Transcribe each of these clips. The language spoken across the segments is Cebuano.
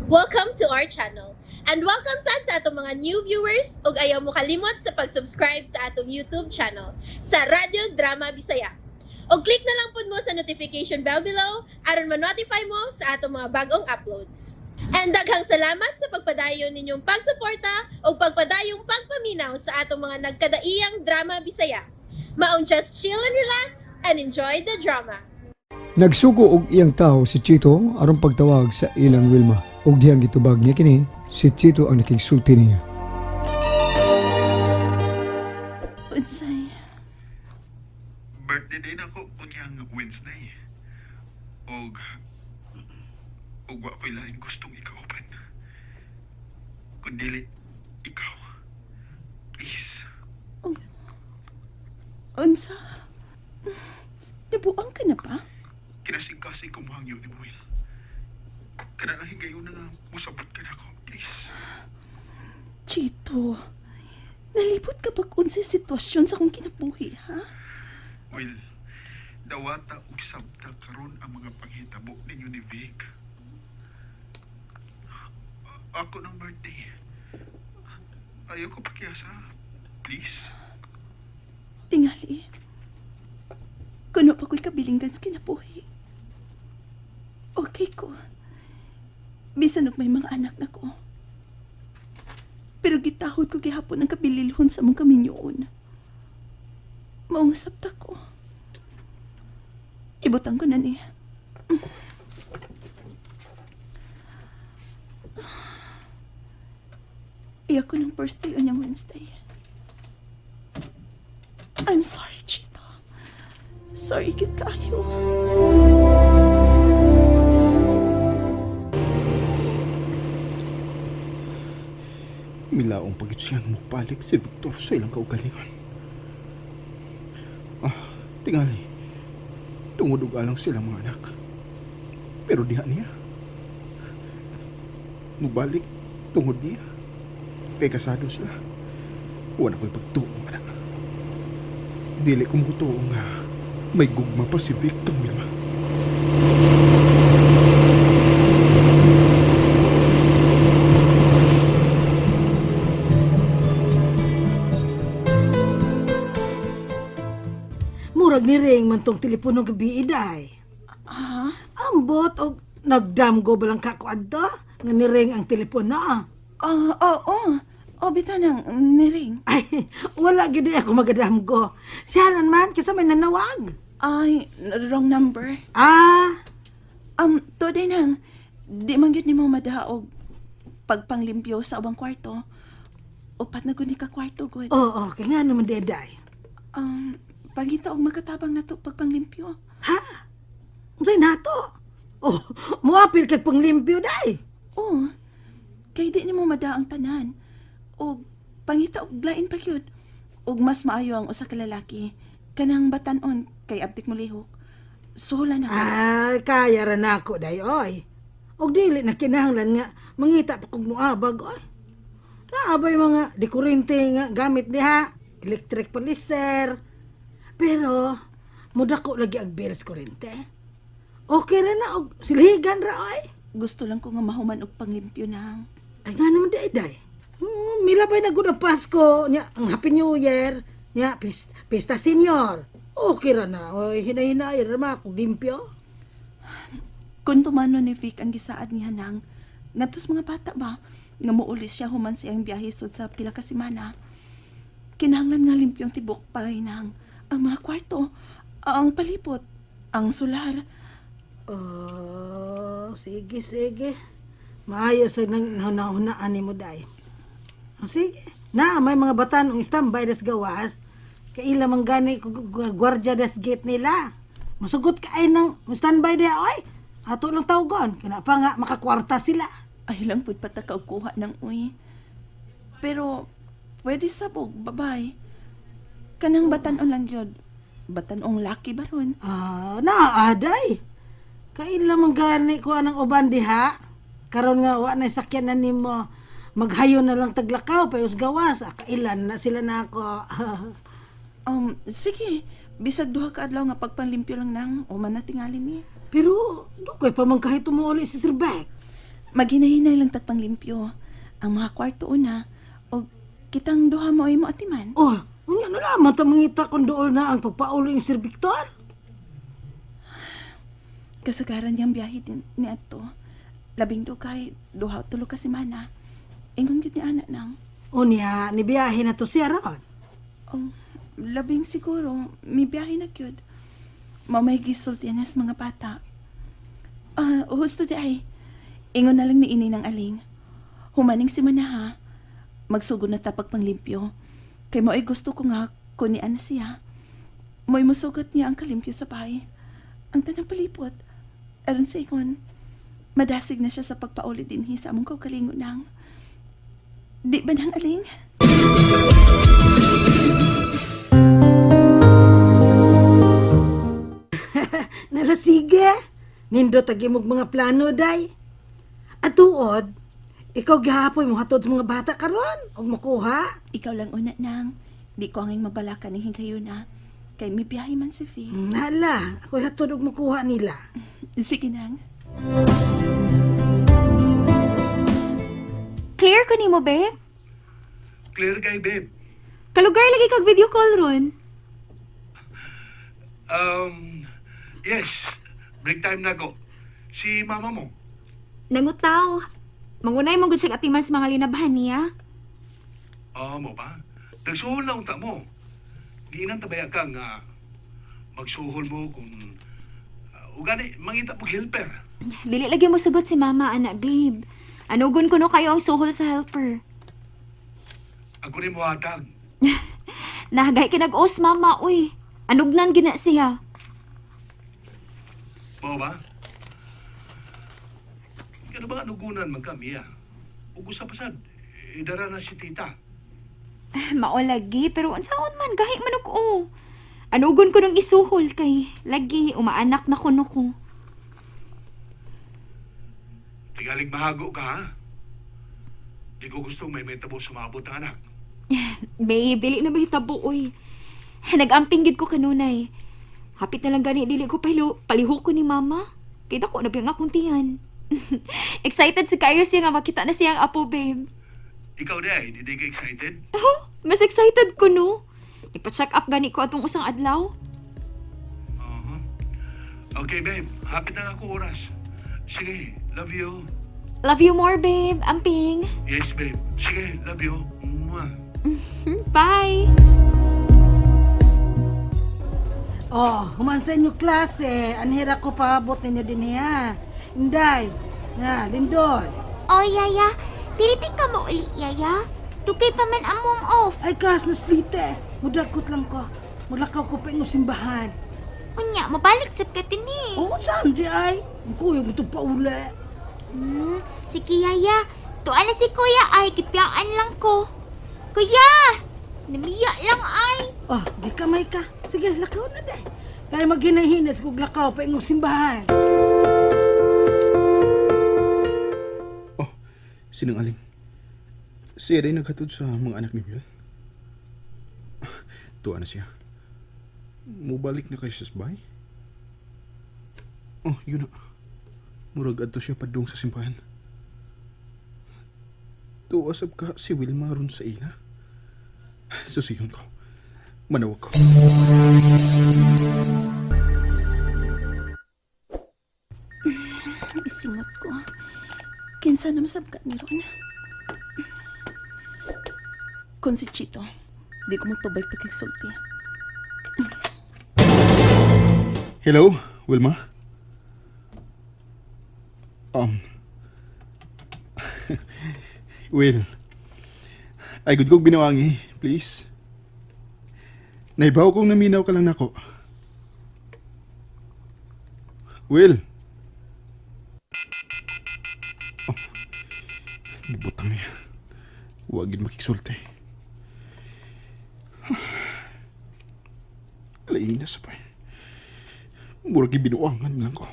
Welcome to our channel. And welcome sad sa atong mga new viewers ug ayaw mo kalimot sa pag-subscribe sa atong YouTube channel sa Radyo Drama Bisaya. Og click na lang pud mo sa notification bell below aron ma-notify mo sa atong mga bagong uploads. And daghang salamat sa pagpadayon ninyong pagsuporta ug pagpadayong pagpaminaw sa atong mga nagkadaiyang drama Bisaya. Maong just chill and relax and enjoy the drama. Nagsugo og iyang tao si Chito aron pagtawag sa ilang Wilma. Ug dihang gitubag niya kini, si Chito ang nakigsulti niya. Unsay? Birthday day na ko unyang Wednesday. Og og wa ko'y laing gustong ikauban. Kun dili ikaw. Please. Unsa? Nabuang ka na ba? Kinasing-kasing ko muhangyo ni Will. Kana lang higayon na nga musabot ka na ako. Please. Chito, nalibot ka ba kung unsay sitwasyon sa akong kinabuhi, ha? Will, dawata og sabta karon ang mga panghitabo ninyo ni Vic. Ako ng birthday. Ayaw ko pakiasa. Please. Tingali. Kuno pa ko'y kabilinggan sa kinabuhi. Okay ko. Bisan og may mga anak na ko. Pero gitahod ko gihapon ang kabililhon sa mong kaminyoon. Mao nga sabta ko. Ibutang ko na ni. Iya ko ng birthday unyang Wednesday. I'm sorry, Chito. Sorry, kit kaayo. Milaong pagit siyang mukbalik si Victor sa ilang kaugalingon. Ah, tingali. Tungod og alang sila mga anak. Pero diha niya. Mubalik tungod niya. Kay kasado sila. Wala ko'y pagtuo, anak. Dili ko mutuo nga may gugma pa si Vic kang Wilma. Murag ni ring man tong telepono gabi iday. Ha? Ambot og nagdamgo ba lang kako adto nga ni ring ang telepono. Ah. Ah, oo. Oh, oh. Bitaw nang niring. Ay, wala gid ako magadamgo. Siya man kasi may nanawag. Ay, wrong number. Ah, Today nang, di man gyud nimo madaog pagpanglimpyo sa ubang kwarto. Upat na gud ni ka kwarto gud. oo, kay nga naman deday. Pangita og makatabang nato pagpanglimpyo. Ha? Unsay nato? Oh, moapil kag panglimpyo day. Oh, kay di nimo mada ang tanan. Og pangita og lain pa gyud. Og mas maayo ang usa ka lalaki kanang batan-on kay abtik mo lihok. Suhula na ko. Ay, kaya ra nako day oy. Og dili na kinahanglan nga mangita pa kog moabag oy. Naabay mga dekurente nga gamit diha, electric policer. Pero mudako lagi ang bills kurente. Okay ra na og silhigan ra oy. Gusto lang ko nga mahuman og panglimpyo nang. Ay nga naman day day. Milabay na gud ang Pasko, nya ang Happy New Year, nya Pista Senior. Okay ra na, oy hinay-hinay ra ma kog limpyo. Kung tumano ni Vic ang gisaad niya nang ngadto sa mga bata ba nga muulis siya human siyang biyahe sud sa pila ka semana. Kinahanglan nga limpyo ang tibok pay nang ang mga kwarto, ang palipot, ang solar. Oh, sige, sige. Maayo sa nang nahunahunaan ni mo, day. Oh, sige. Na, may mga batan ang standby das gawas. Kaila man gani gwardya das gate nila. Masugot ka ay ng standby dia, oy. Ato lang tawgon. Kina pa nga makakwarta sila. Ay lang pud pataka og kuha ng uy. Pero pwede sabog, babay. Kanang batan-on lang gyud. Batan-ong laki ba ron? Ah, na aday. Kaila man gani ko anang uban diha. Karon nga wa na sakyanan nimo. Maghayo na lang taglakaw payos gawas. Ah, kailan na sila na ako. Sige, bisag duha ka adlaw nga pagpanlimpyo lang nang o man na tingali ni. Pero, dokoy pa man kahit umuuli si Sir Beck. Maghinahinay lang tagpang limpyo. Ang mga kwarto una, o kitang duha mo ay mo atiman. Oh, unya na lamang ta mangita kung dool na ang pagpauli ni Sir Victor. Kasagaran niyang biyahe din ni ato. Labing dugay, duha o tulo ka semana. Ingon gyud ni ana nang. Unya, nibiyahe na to siya ron. Oh, labing siguro, may biyahe na gyud. Mamay gisulti niya sa mga bata. Ah, husto di ay. Ingon na lang ni ini ng aling. Humaning si Manaha. Magsugod na tapag panglimpyo. Kay mo ay gusto ko nga kunian na siya. Mo'y musugot niya ang kalimpyo sa bahay. Ang tanang palipot. Aron sa ingon, madasig na siya sa pagpauli dinhi sa among kaugalingon nang. Di ba nang aling? Narasige. Nindo tagimog mga plano, day. At tuod, ikaw gihapoy mo hatod sa mga bata karon og makuha. Ikaw lang una nang. Di ko angay mabalakan ng hingkayo na. Kay may biyahe man si Vic. Hala, ako'y hatod og makuha nila. Sige nang. Clear ko nimo, babe? Clear kay babe. Kalugar lagi kag video call ron. Yes, break time na ko. Si mama mo. Nangutaw. Mangunay mo gud siya atiman sa mga linabahan niya. Oo mo ba? Nagsuhol na unta mo. Di nang tabaya ka nga magsuhol mo kung ugani mangita pag helper. Dili lagi mo sagot si mama, ana, babe. Anugon ko no kayo ang suhol sa helper. Ako ni mo hatag. Nahagay ka nag-os, mama, uy. Anugnan gina siya. Mao ba? Kano ba anugunan man kami ah? Ug usa pa sad, idara na si tita. Mao lagi, pero unsaon man, gahi man og o. Anugon ko nung isuhol kay lagi umaanak na kuno ko. Tigalig mahago ka ha? Di ko gusto may metabo sumabot ang anak. Babe, dili na mahitabo, uy. Nag-amping gid ko kanunay. Hapit na lang gani dili ko palo, palihok ko ni mama. Kay dako na biyang akong tiyan. Excited si kayo siya nga makita na siya ang apo, babe. Ikaw di ay, di ka excited? Oh, mas excited ko no. Nagpa-check up gani ko atong usang adlaw. Uh-huh. Okay, babe. Hapit na ako oras. Sige, love you. Love you more, babe. Amping. Yes, babe. Sige, love you. Mwah. Bye. Oh, human sa inyo klase. Anhira ko paabot ninyo din niya. Inday, na, Lindon. Oh, Yaya. Pilitin ka mo uli, Yaya. Tukay pa man among off. Ay, kas, nasplite. Mudakot lang ko. Mulakaw ko pa inyong simbahan. Unya, mabalik sab ka tini. Oo, saan di ay? Ang kuyog ito pauli. Sige, Yaya. Tuan na si Kuya ay, gipiyaan lang ko. Kuya! Namiya lang ay. Oh, di kamay ka. Sige, lakaw na day. Kaya maghinahinas kog lakaw pa inyong simbahan. Oh, sinang aling? Siya day naghatod sa mga anak ni Will. Tuwa na siya. Mubalik na kayo sa bahay? Oh, yun na. Murag adto siya padung sa simbahan. Tuwa sab ka si Wilma ron sa ila. Susiyon ko. Manawag ko. Isingot ko. Kinsa na masabka ni Ron. Kung si Chito, di ko mutubay pagkigsulti. Hello, Wilma? Will, ay good kong binawangi, please. Naibaw kong naminaw ka lang nako. Will! Oh, gibutang niya. Huwag yun makiksulti. Lain na sabay. Murag ibinuangan lang ko.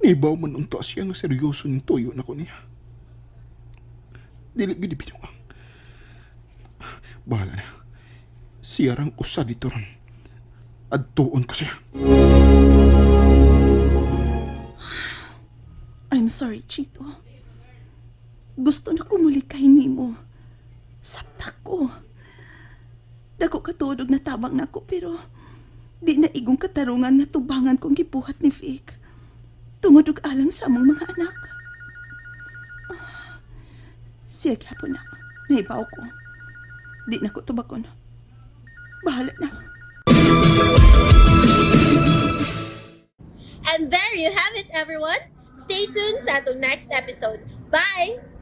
Nibaw man unta siya nga seryoso ng tuyo na ko niya. Dili gid binuang. Bahala na. Siya rang usa dito ron. Adtuon ko siya. I'm sorry, Chito. Gusto na kumulikay nimo. Sabta ko. Dako katuod og natabang nako pero di na igong katarungan nga tubangan kong gibuhat ni Vic. Tungod og alang sa among mga anak. Ah, siya gyapon na. Naibaw ko. Di na ko tubakon. Bahala na. And there you have it, everyone. Stay tuned sa atong next episode. Bye!